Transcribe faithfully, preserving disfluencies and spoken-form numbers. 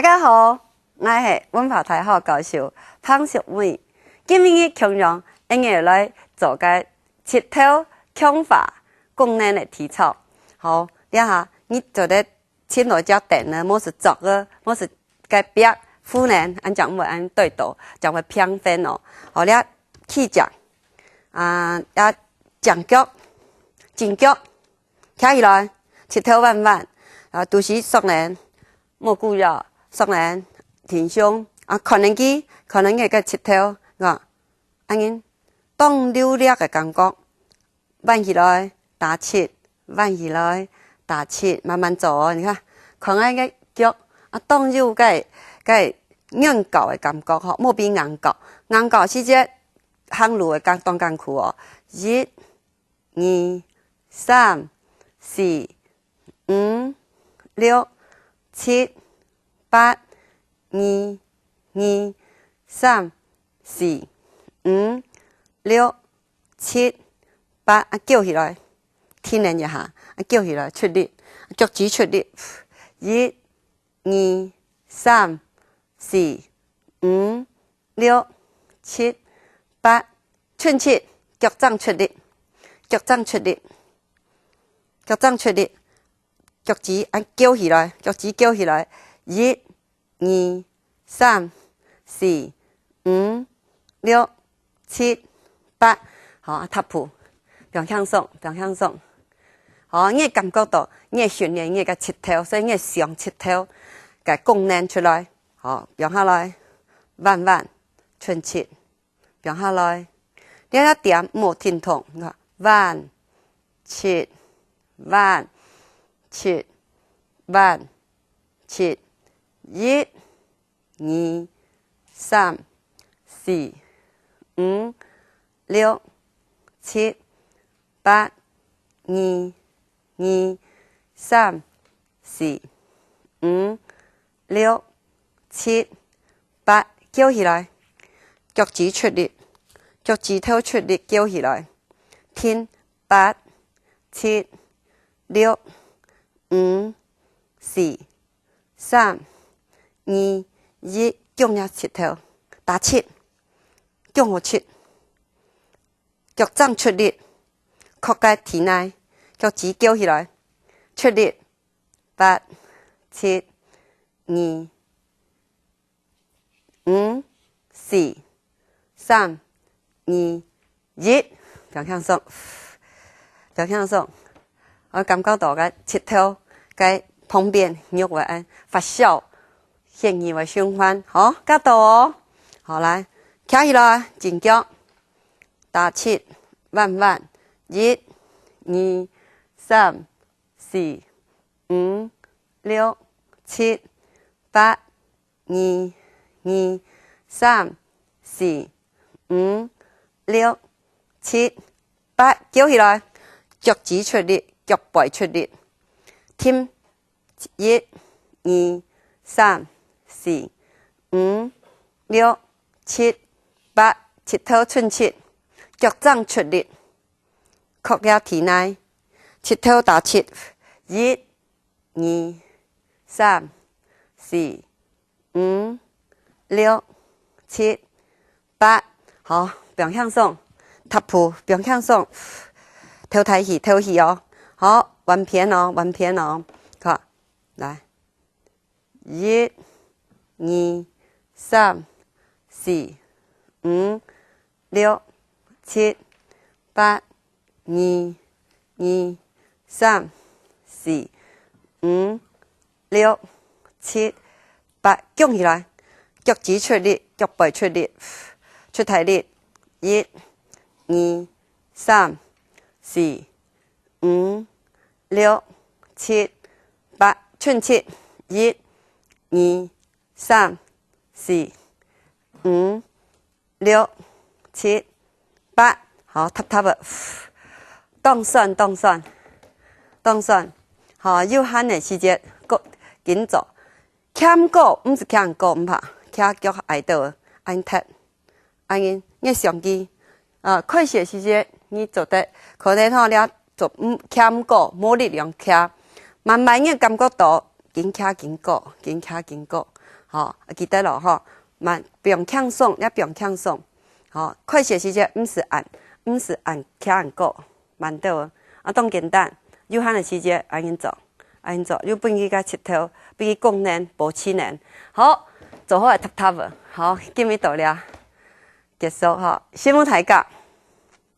大家好，𠊎係文化大學教授彭淑美。今晡日共樣，𠊎來做个膝頭強化功能个體操。好，這下你做得請落隻凳呢，無係坐个，無係該壁扶呢，恁樣會恁對到，正會平衡哦。好，這企正，啊，這正腳、正腳，徛起來，膝頭彎彎，啊，肚屎縮呢， 無骨肉，縮呢，挺胸，啊，看等佢，看等佢个膝頭，啊，恁樣，當有力个感覺，彎起來，打直，彎起來，打直，慢慢做哦。你看，看𠊎个腳，啊，當有个，个軟膏个感覺吼，無變硬膏。硬膏時節，行路會當艱苦哦。一、 二、三、四、五、六、七、八，二、二、三、四、五、六、七、八，啊，噭起來，停等一下，啊，噭起來，出力，腳趾出力，一、二、三、四、五、 六、七、八，伸直，腳踭出力，腳踭出力，腳踭出力，腳趾恁噭起來，腳趾噭起來，一、二、三、四、五、六、七、八，好，啊，踏步，放輕鬆，放輕鬆。好，你會感覺到，你會訓練你个膝頭，所以你會想膝頭个功能出來。 好，放下來，彎彎，伸直，放下來。這個點莫停動，你看，彎，直，彎，直，彎，直，一、二、三、四、五、六、七、八、二、二、三、四、五、六、七、八，噭起來，腳趾出力，腳趾頭出力噭起來，停，八、七、六、五、四、三、二、一，弓若膝頭，打直，弓好直。 腳踭出力，靠該地泥，腳趾噭起來，出力，八、七、二、五、四、三、二、一，放輕鬆，放輕鬆。𠊎感覺到該膝頭，該旁邊肉會恁發燒，血液會循環，好，加到哦。好，來，徛起來，正腳。 打直，彎彎，一、二、三、四、五、六、七、八，二、二、三、四、五、六、七、八，噭起來，腳趾出力，腳背出力，停，一、二、三、四、五、六、七、八，膝頭伸直，腳踭出力。 靠這地泥，膝頭打直，一、二、三、四、五、六、七、八，好，放輕鬆，踏步，放輕鬆，敨大氣，敨氣哦，好，換片哦，換片哦，好，來。 一、二、三、四、五、六、七、八，二、二、三、四、五、六、七、八，弓起來，腳趾出力，腳背出力，出大力，一、二、三、四、五、六、七、八，伸直，一、二、三、四、五、六、七、八，好，踏踏个，當痠，當痠，當痠。好，有閒个時節，過緊做。徛毋過，毋係徛毋過，毋怕，徛腳挨到，恁忒。 恁樣，你想佢，啊，開始个時節，你做得可能吼，你做毋，徛毋過，無力量徛。慢慢你感覺到，緊徛緊過，緊徛緊過。吼，記得咯吼，慢，放輕鬆，也放輕鬆。吼，開始个時節毋使恁，毋使恁徛恁高，慢兜仔。啊，當簡單，有閒个時節，恁樣做，恁樣做，又分佢个膝頭，分佢功能，保持能。好，做好个踏踏仔，好，今日到這結束吼，辛苦大家。